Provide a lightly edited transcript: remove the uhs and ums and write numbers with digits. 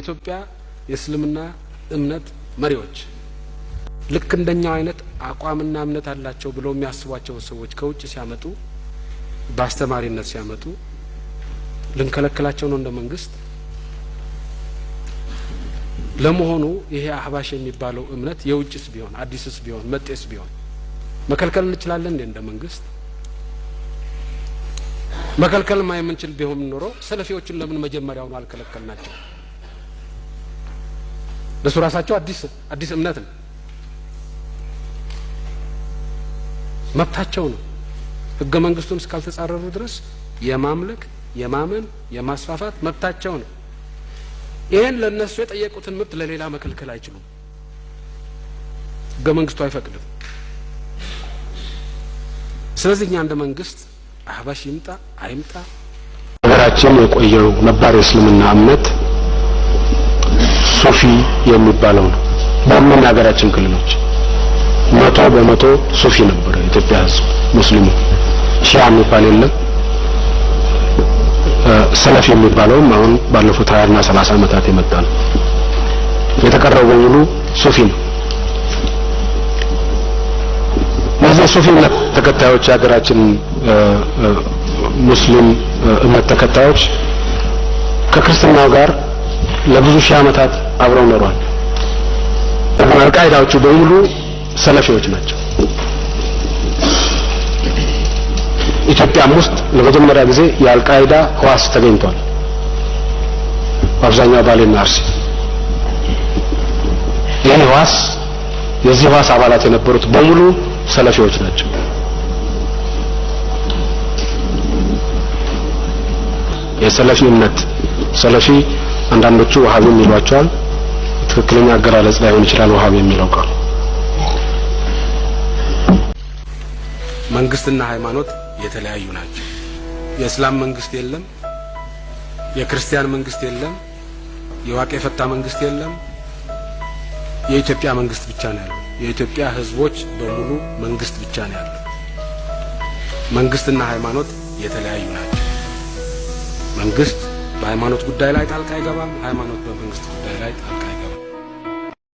የኢትዮጵያ የእስልምና እምነት መሪዎች ልክ እንደኛው አይነት አቋምና እምነት አላቸው ብለው የሚያስቧቸው ሰዎች ከውጭ ሲያመጡ፣ በአስተማሪነት ሲያመጡ ልንከለክላቸው ነው እንደ መንግስት? ለመሆኑ ይሄ አህባሽ የሚባለው እምነት የውጭስ ቢሆን፣ አዲስስ ቢሆን፣ መጤስ ቢሆን መከልከል እንችላለን እንዴ እንደ መንግስት? መከልከልማ የምንችል ቢሆን ኖሮ ሰለፊዎችን ለምን መጀመሪያውኑ አልከለከልናቸው? እነሱ ራሳቸው አዲስ እምነት ነው፣ መብታቸው ነው። ህገ መንግስቱን እስካልተጻረሩ ድረስ የማምለክ፣ የማመን፣ የማስፋፋት መብታቸው ነው። ይህን ለእነሱ የጠየቁትን መብት ለሌላ መከልከል አይችሉም። ህገ መንግስቱ አይፈቅድም። ስለዚህ እኛ እንደ መንግስት አህባሽ ይምጣ አይምጣ ሀገራችን የቆየው ነባር የእስልምና እምነት ሱፊ የሚባለው ነው። በምን ሀገራችን ክልሎች 100% ሱፊ ነበር የኢትዮጵያ ህዝብ ሙስሊሙ። ሺዓ የሚባል የለም። ሰለፍ የሚባለውም አሁን ባለፉት 20 እና 30 ዓመታት የመጣ ነው። የተቀረው በሙሉ ሱፊ ነው። እነዚህ ሱፊ እምነት ተከታዮች የሀገራችን ሙስሊም እምነት ተከታዮች ከክርስትናው ጋር ለብዙ ሺህ ዓመታት አብረው ኖሯል። አልቃይዳዎቹ በሙሉ ሰለፊዎች ናቸው። ኢትዮጵያም ውስጥ ለመጀመሪያ ጊዜ የአልቃይዳ ህዋስ ተገኝቷል። በአብዛኛው ባሌና አርሲ። ይህ ህዋስ የዚህ ህዋስ አባላት የነበሩት በሙሉ ሰለፊዎች ናቸው። የሰለፊ እምነት ሰለፊ አንዳንዶቹ ወሃቢ ይሏቸዋል። ትክክለኛ አገላለጽ ላይሆን ይችላል ወሃቢ የሚለው ቃል። መንግስትና ሃይማኖት የተለያዩ ናቸው። የእስላም መንግስት የለም፣ የክርስቲያን መንግስት የለም፣ የዋቄ ፈታ መንግስት የለም። የኢትዮጵያ መንግስት ብቻ ነው ያለው። የኢትዮጵያ ህዝቦች በሙሉ መንግስት ብቻ ነው ያለው። መንግስትና ሃይማኖት የተለያዩ ናቸው። መንግስት በሃይማኖት ጉዳይ ላይ ጣልቃ አይገባም። ሃይማኖት በመንግስት ጉዳይ ላይ ጣልቃ አይገባም።